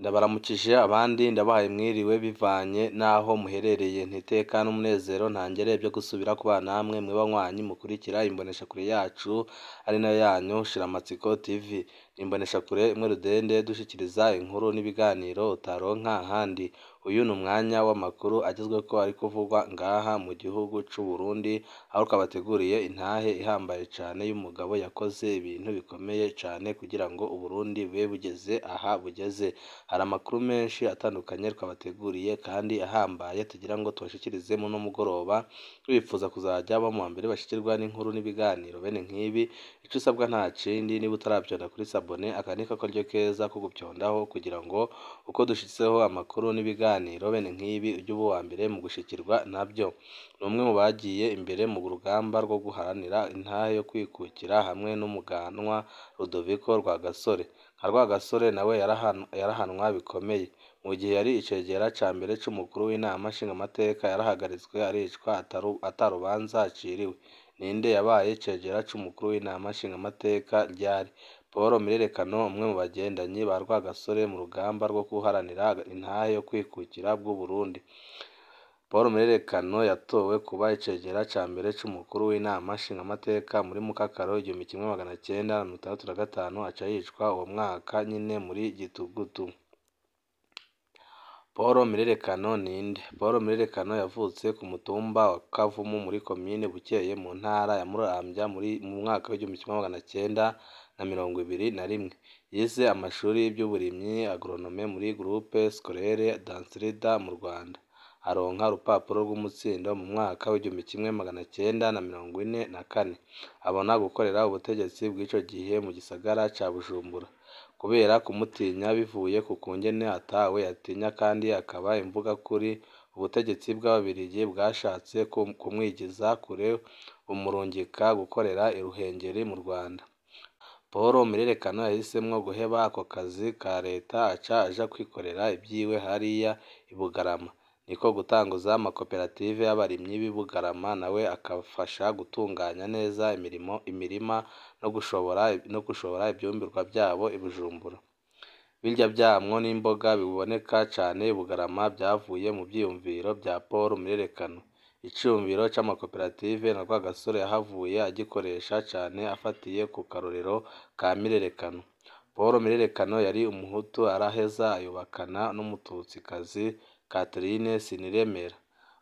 Ndabaramukije abandi ndabahaye mwiriwe bivanye n'aho muherereye, nti iteka n'umunezero ntangere vyo gusubira kubana namwe mwe banywanyi mukurikira imboneshakure yacu ari nayo yanyu Shiramatsiko TV. Imboneshakure imwe rudende dushikiriza inkuru n'ibiganiro utaronka ahandi. Uyu ni umwanya w'amakuru agezweko ari kuvugwa ngaha mu gihugu c'Uburundi, aho twabateguriye intahe ihambaye cane y'umugabo yakoze ibintu bikomeye cane kugira ngo Uburundi bube bugeze aha bugeze. Hari amakuru menshi atandukanye twabateguriye kandi ahambaye tugira ngo tubashikirize muno mugoroba, wifuza kuzaja uba muwambere bashikirwa n'inkuru n'ibiganiro bene nk'ibi, ico usabwa nta kindi niba utaravyonda kuri sabone, aka niko karyo keza ko gupyondaho kugira ngo uko dushitseho amakuru n'ibiganiro bene nk'ibi uje uba uwambere mu gushikirwa navyo. Ni umwe mu bagiye imbere mu rugamba rwo guharanira intahe yo kwikukira hamwe n'umuganwa Rudoviko Rwagasore. Nka Rwagasore nawe yarahanwa bikomeye. Mu gihe yari icegera ca mbere c'umukuru w'inama nshingamateka yarahagaritswe aricwa ata rubanza aciriwe. Ninde yabaye icegera c'umukuru w'inama nshingamateka ryari? Paul Mirerekano, umwe mu bagendanyi ba Rwagasore mu rugamba rwo guharanira intahe yo kwikukira bw'Uburundi. Paul Mirerekano yatowe kuba icegera ca mbere c'umukuru w'inama nshingamateka muri Mukakaro 1965, aca yicwa uwo mwaka nyene muri Gitugutu. Paul Mirerekano ninde? Paul Mirerekano yavutse ku mutumba wa Kavumu muri komine Bukeye mu ntara ya Muramvya mu mwaka w'1921. Yize amashuri y'ivy'uburimyi agronome muri Groupe Scolaire d'Ansirida mu Rwanda. Aronka urupapuro rw'umutsindo mu mwaka w'1944. Abona gukorera ubutegetsi bw'ico gihe mu gisagara ca Bujumbura. Kubera kumutinya bivuye ku kungene atawe yatinya kandi akaba imvugakuri, ubutegetsi bw'ababirigi bwashatse kumwigiza kure bumurungika gukorera i Ruhengeri mu Rwanda. Paul Mirerekano yahisemwo guheba ako kazi ka leta aca aja kwikorera ivyiwe hariya i Bugarama. Niko gutanguza amakoperative y'abarimyi b'i Bugarama, nawe akabafasha gutunganya neza imirima no gushora ivyimburwa vyabo i Bujumbura. Birya vyamwo n'imboga biboneka cane i Bugarama vyavuye mu vyiyumviro vya Paul Mirerekano. Iciyumviro c'amakoperative na Rwagasore yahavuye agikoresha cane afatiye ku karorero ka Mirerekano. Paul Mirerekano yari umuhutu araheza yubakana n'umututsikazi Catherine Siniremera.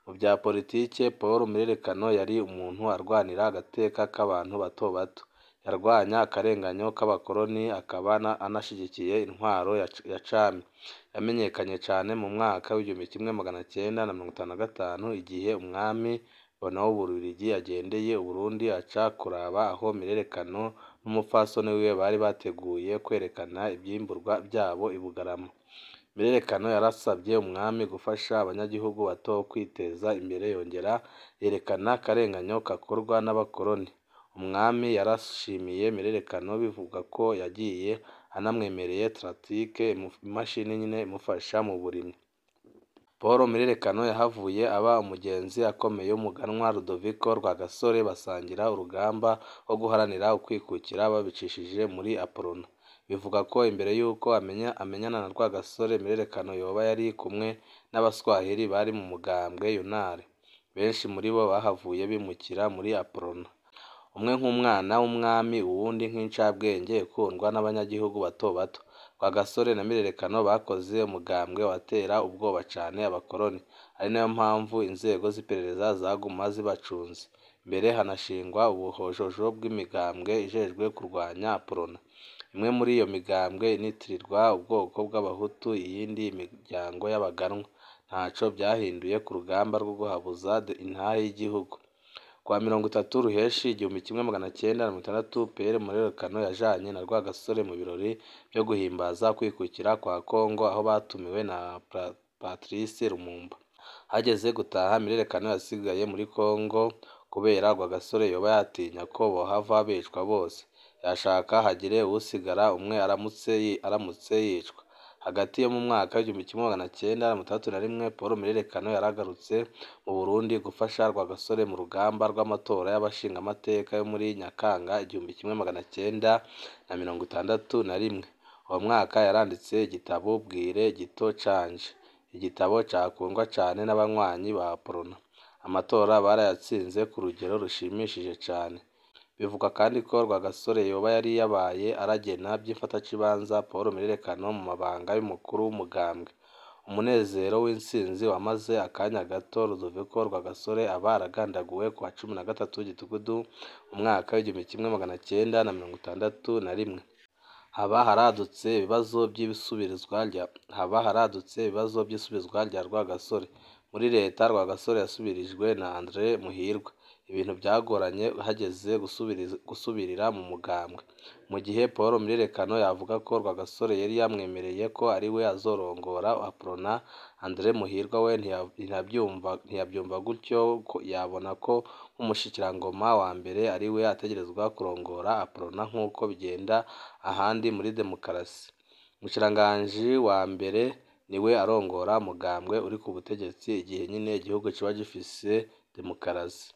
Mu vya politike, Paul Mirerekano yari umuntu arwanira agateka k'abantu bato bato. Yarwanya akarenganyo k'abakoroni akaba anashigikiye intwaro ya cami. Yamenyekanye cane mu mwaka w'1955 igihe umwami Bona w'Ububirigi yagendeye Uburundi aca kuraba aho Mirerekano n'umupfasoni wiwe bari bateguye kwerekana ivyimburwa vyabo i Bugarama. Mirerekano yarasavye umwami gufasha abanyagihugu bato kwiteza imbere, yongera yerekana akarenganyo gakorwa n'abakoroni. Umwami yarashimiye Mirerekano bivugwa ko yagiye anamwemereye tracteur, imashini nyene imufasha mu burimyi. Paul Mirerekano yahavuye aba umugenzi akomeye w'umuganwa Rudoviko Rwagasore, basangira urugamba rwo guharanira ukwikukira babicishije muri Aprona. Bivugwa ko imbere y'uko amenyana na Rwagasore, Mirerekano yoba yari kumwe n'abaswahili bari mu mugambwe Yunare. Benshi muri bo bahavuye bimukira muri Aprona. Umwe nk'umwana w'umwami, uwundi nk'incabwenge ikundwa n'abanyagihugu bato bato. Rwagasore na Mirerekano bakoze umugambwe watera ubwoba cane abakoroni, ari nayo mpamvu inzego z'iperereza zaguma zibacunze. Mbere hanashingwa ubuhojojo bw'imigambwe ijejwe kurwanya Aprona. Imwe muri iyo migambwe initirirwa ubwoko bw'abahutu, iyindi imiryango y'abaganwa. Ntaco vyahinduye ku rugamba rwo guhabuza intahe y'igihugu. Kuwa 30 Ruheshi 1960, Pierre Mirerekano yajanye na Rwagasore mu birori vyo guhimbaza ukwikukira kwa Kongo, aho batumiwe na Patrice Lumumba. Hageze gutaha, Mirerekano yasigaye muri Kongo kubera Rwagasore yoba yatinya ko bohava bicwa bose. Yashaka hagire uwusigara umwe aramutse yicwa. Hagati yo mu mwaka w'1961, Paul Mirerekano yaragarutse mu Burundi gufasha Rwagasore mu rugamba rw'amatora y'abashingamateka yo muri Nyakanga 1961. Uwo mwaka yaranditse igitabo Bwire gito canje, igitabo cakundwa cane n'abanywanyi ba Uprona. Amatora barayatsinze ku rugero rushimishije cane. Bivugwa kandi ko Rwagasore yoba yari yabaye aragena vy'imfatakibanza Paul Mirerekano mu mabanga y'umukuru w'umugambwe. Umunezero w'intsinzi wamaze akanya gato, Rudoviko Rwagasore aba aragandaguwe kuwa 13 Gitugutu umwaka w'1961. Haba haradutse ibibazo vy'isubizwa rya Rwagasore. Muri leta Rwagasore yasubirijwe na Andre Muhirwa. Ibintu vyagoranye hageze gusubirira mu mugambwe. Mu gihe Paul Mirerekano yavuga ko Rwagasore yari yamwemereye ko ariwe azorongora Uprona, Andre Muhirwa we ntiyavyumva gutyo, yabona ko nk'umushikirangoma wa mbere ariwe ategerezwa kurongora Uprona nkuko bigenda ahandi muri demokarasi. Umushikiranganji wa mbere niwe arongora umugambwe uri ku butegetsi igihe nyene igihugu kiba gifise demokarasi.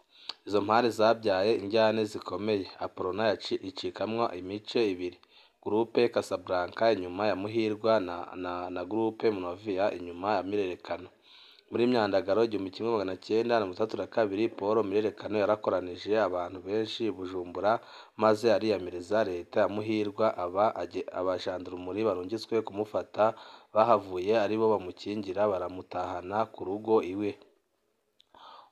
Izo mpari zavyaye indyane zikomeye. Uprona icikamwo imice ibiri, Groupe Casablanca inyuma ya Muhirwa na Groupe Munovia inyuma ya Mirerekano. Muri Myandagaro 1962, Paul Mirerekano yarakoranije abantu benshi i Bujumbura maze ariyamiriza leta ya Muhirwa. Abajandarumuri barungitswe kumufata bahavuye aribo bamukingira baramutahana ku rugo iwe.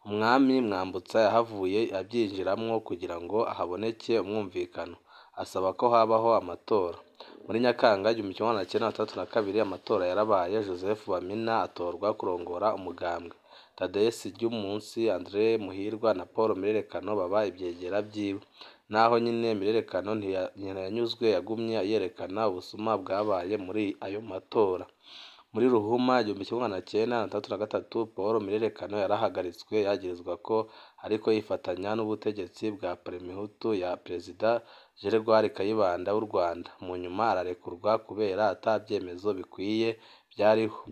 Umwami Mwambutsa yahavuye avyinjiramwo kugira ngo haboneke umwumvikano, asaba ko habaho amatora. Muri Nyakanga 1962 amatora yarabaye, Joseph Bamina atorwa kurongora umugambwe. Thaddeus Ryumunsi, Andre Muhirwa na Paul Mirerekano baba ivyegera vyiwe. Naho nyene Mirerekano ntiyanyuzwe, yagumye yerekana ubusuma bwabaye muri ayo matora. Muri Ruhuma 1963, Paul Mirerekano yarahagaritswe yagirizwa ko ariko yifatanya n'ubutegetsi bwa Parmehutu ya Perezida Gregoire Kayibanda w'u Rwanda. Mu nyuma ararekurwa kubera ata vyemezo bikwiye vyariho.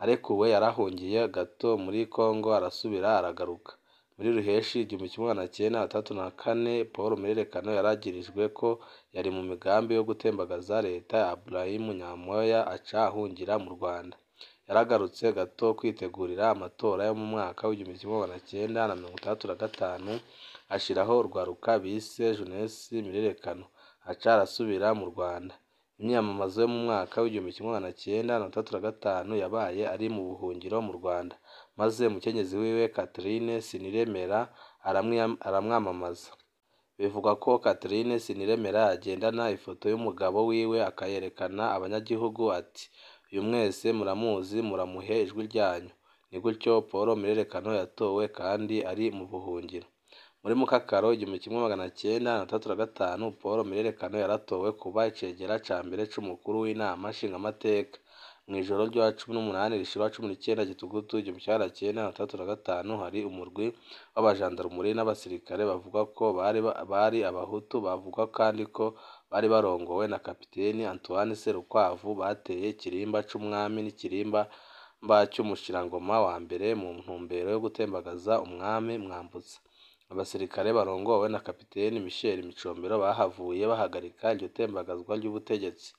Arekuwe yarahungiye gato muri Congo arasubira aragaruka. Muri Ruheshi 1964, Paul Mirerekano yaragirijwe ko yari mu migambi yo gutembagaza leta ya Abdurahim Nyamoya aca ahungira mu Rwanda. Yaragarutse gato kwitegurira amatora yo mu mwaka w'1965, ashiraho urwaruka bise Jeunesse Mirerekano, aca arasubira mu Rwanda. Imyiyamamazo yo mu mwaka w'1965 yabaye ari mu buhungiro mu Rwanda, maze umukenyezi wiwe Catherine Siniremera aramwamamaza. Bivugwa ko Catherine Siniremera agendana ifoto y'umugabo wiwe akayerekana abanyagihugu ati "Uyu mwese muramuzi, muramuhe ijwi ryanyu." Ni gutyo Paul Mirerekano yatowe kandi ari mu buhungiro. Muri Mukakaro 1965, Paul Mirerekano yaratowe kuba icegera ca mbere c'umukuru w'inama nshingamateka. Mw'ijoro rya 18 rishira 19 Gitugutu 1965, hari umurwi w'abajandarumuri n'abasirikare bavuga ko bari abahutu, bavugwa kandi ko bari barongowe na Kapiteni Antoine Serukwavu, bateye ikirimba c'umwami n'ikirimba c'umushirangoma wa mbere mu ntumbero yo gutembagaza umwami Mwambutsa. Abasirikare barongowe na Kapiteni Michel Micombero bahavuye bahagarika iryo tembagazwa ry'ubutegetsi.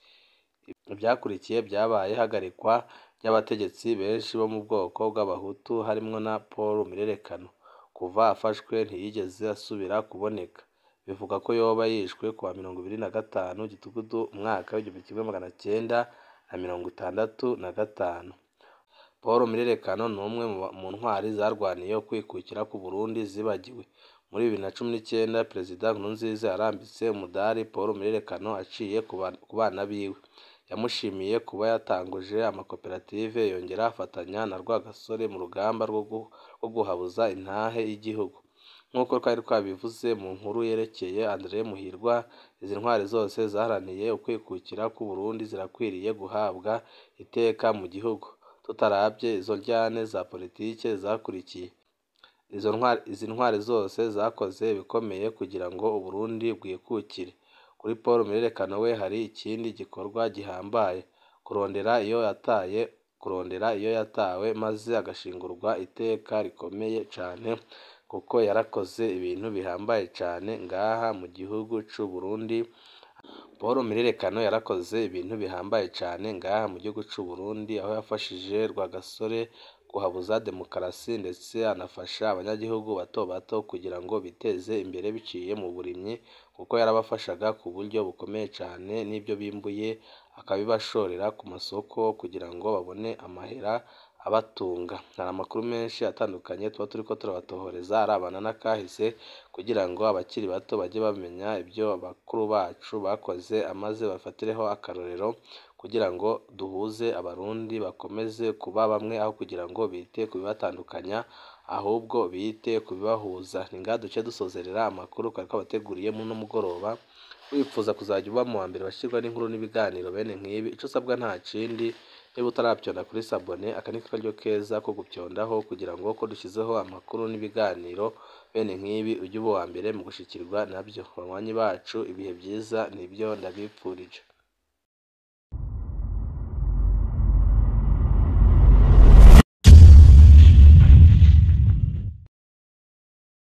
Ivyakurikiye vyabaye ihagarikwa ry'abategetsi benshi bo mu bwoko bw'abahutu harimwo na Paul Mirerekano. Kuva afashwe ntiyigeze asubira kuboneka. Bivugwa ko yoba yishwe kuwa 25 Gitugutu umwaka w'1965. Paul Mirerekano ni umwe mu ntwari zarwaniye ukwikukira kw'Uburundi zibagiwe. Muri 2019, Perezida Nkurunziza yarambitse umudari Paul Mirerekano aciye ku bana biwe. Yamushimiye kuba yatanguje amakoperative yongera afatanya na Rwagasore mu rugamba rwo guhabuza intahe y'igihugu. Nk'uko twari twabivuze mu nkuru yerekeye Andre Muhirwa, izi ntwari zose zaharaniye ukwikukira kw'Uburundi zirakwiriye guhabwa iteka mu gihugu, tutaravye izo ndyane za politike zakurikiye. Izi ntwari zose zakoze ibikomeye kugira ngo Uburundi bwikukire. Kuri Paul Mirerekano we hari ikindi gikorwa gihambaye, kurondera iyo yatawe maze agashingurwa iteka rikomeye cane, kuko yarakoze ibintu bihambaye cane ngaha mu gihugu c'Uburundi. Paul Mirerekano yarakoze ibintu bihambaye cane ngaha mu gihugu c'u Burundi, aho yafashije Rwagasore kuhabuza demokarasi, ndetse anafasha abanyagihugu bato bato kugira ngo biteze imbere biciye mu burimyi, kuko yarabafashaga ku buryo bukomeye cane, n'ibyo bimbuye akabibashorera ku masoko kugira ngo babone amahera abatunga. Hari amakuru menshi atandukanye tuba turiko turabatohoreza arabana n'akahise, kugira ngo abakiri bato bajye bamenya ibyo bakuru bacu bakoze, amaze bafatireho akarorero, kugira ngo duhuze Abarundi bakomeze kuba bamwe, aho kugira ngo bite ku bibatandukanya ahubwo bite ku bibahuza. Ni ngaha duce dusozerera amakuru twari twabateguriye muri uno mugoroba. Wifuza kuzajya uba mu wa mbere bashirwa n'inkuru n'ibiganiro bene nk'ibi, ico usabwa nta kindi, niba utaravyonda kuri sabone, aka ni karyo keza ko gupyondaho kugira ngo ko dushizeho amakuru n'ibiganiro bene nk'ibi ujye uba uwa mbere mu gushikirwa navyo. Banywanyi bacu, ibihe vyiza nivyo ndabipfurije.